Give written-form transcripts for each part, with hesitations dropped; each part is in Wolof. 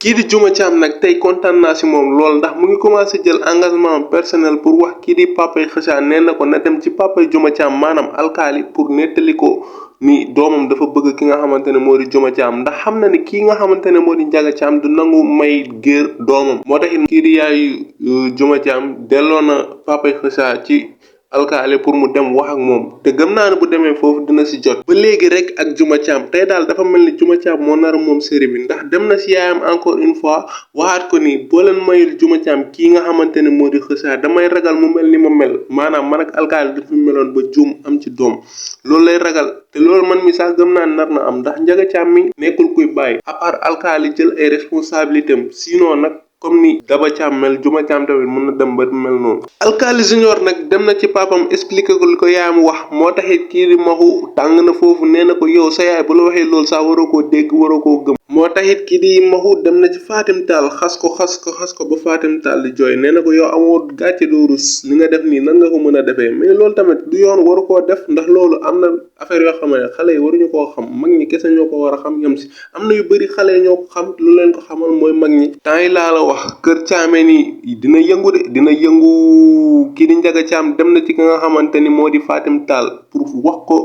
kii di Juma Thiam nag tey kontaan naa si moom lool ndax mu ngi commencé jël engagement personnel pour wax kii di papay Kheucha nee na ko na dem ci papay Juma Thiam maanaam alkaali pour nettali ko ni doomam dafa bëgg ki nga xamante ne moo di Juma Thiam ndax xam na ni kii nga xamante ne moo di Ndiaga Thiam du nangu may géer doomam moo taxit kii di yaayu Juma Thiam delloo na papay Kheucha ci alkaali pour mu dem wax ak moom te gëm naa ne bu demee foofu dina si jot ba léegi rek ak Juma Thiam tey daal dafa mel ni Juma Thiam moo nar a moom série bi ndax dem na si yaayam encore une fois waxaat ko ni boo leen mayul Juma Thiam kii nga xamante ne moo di Kheucha damay ragal mu mel ni ma mel maanaam man ak alkaali dafa meloon ba juum am ci doom loolu lay ragal te loolu man mi sax gëm naa nar na am ndax Ndiaga Thiam mi nekkul kuy bàyyi à part alkaali jël ay responsabilités am sinon nag comme ni Daba Thiam mel Juma Thiam tamit mën na dem ba mel noonu alkaali junior nag dem na ci papam expliqué ko li ko yaayam wax moo taxit kii di maxu tàng na foofu nee na ko yow sa yaay bu la waxee loolu sax waroo koo dégg waroo koo gëm moo taxit kii di maxu dem na ci Fatim Tall xas ko ba Fatim Tall di jooy nee na ko yow amoo gàcce doo rus li nga def nii nan nga ko mën a defee mais loolu tamit du yoon waru koo def ndax loolu am na affaire yoo xam ne xale yi waruñu koo xam mag ñi kese ñoo ko war a xam yem si am na yu bëri xale yi ñoo ko xam lu leen ko xamal mooy mag ñi temps yi laa la wax kër Thiamène yi dina yëngu de dina yëngu kii di Ndiaga Thiam dem na ci ki nga xamante ni moo di Fatim Tall pour wax ko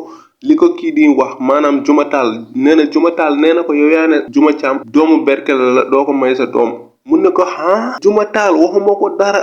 li ko kii di wax maanaam Juma Tall nee na Juma Tall nee na ko yow yaa ne Juma Thiam doomu berkele la doo ko may sa doom mun na ko Juma Tall waxuma ko dara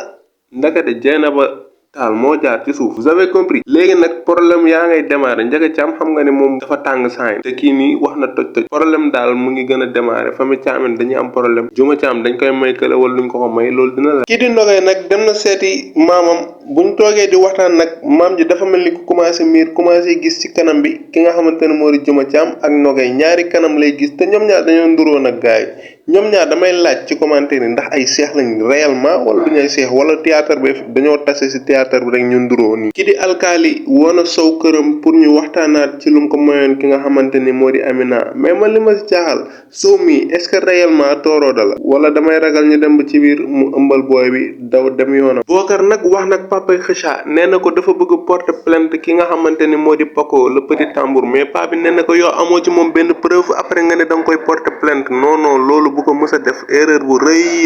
ndakate Jeynaba Tall moo jaar ci suuf vous avez compris léegi nag problème yaa ngay démarrer Ndiaga Thiam xam nga ne moom dafa tàng saañ te kii nii wax na toj problème daal mu ngi gën a démarrer famille Thiamène dañuy am problème Juma Thiam dañ koy may kële wala duñ ko ko may loolu dina la kii di Nogay nag dem na seeti maamam buñ toogee di waxtaan nag maam ji dafa mel ni ku commencé gis ci kanam bi ki nga xamante ne moo di Juma Thiam ak Nogay ñaari kanam lay gis te ñoom ñaar dañoo nduroo nag gaay ñoom ñaar damay laaj ci commentaire yi ndax ay seex lañ réellement wala duñu ay seex wala théâtre bi dañoo tase ci théâtre bi rek ñu nduroo nii ki di alkaali woon a sow këram pour ñu waxtaanaat ci lu mu ko mayoon ki nga xamante ni moo di Amina mais man li ma si jaaxal sow mi est-ce que réellement toorooda la wala damay ragal ñu dem ba ci biir mu ëmbal booy bi daw dem yoonam Bokar nag wax nag papay Kheucha nee na ko dafa bëgg porter plainte ki nga xamante ni moo di Paco le petit tambour mais pa bi nee na ko yow amoo ci moom benn preuve après nga ne danga koy porter plainte non loolu bu ko mës a def erreur bu rëy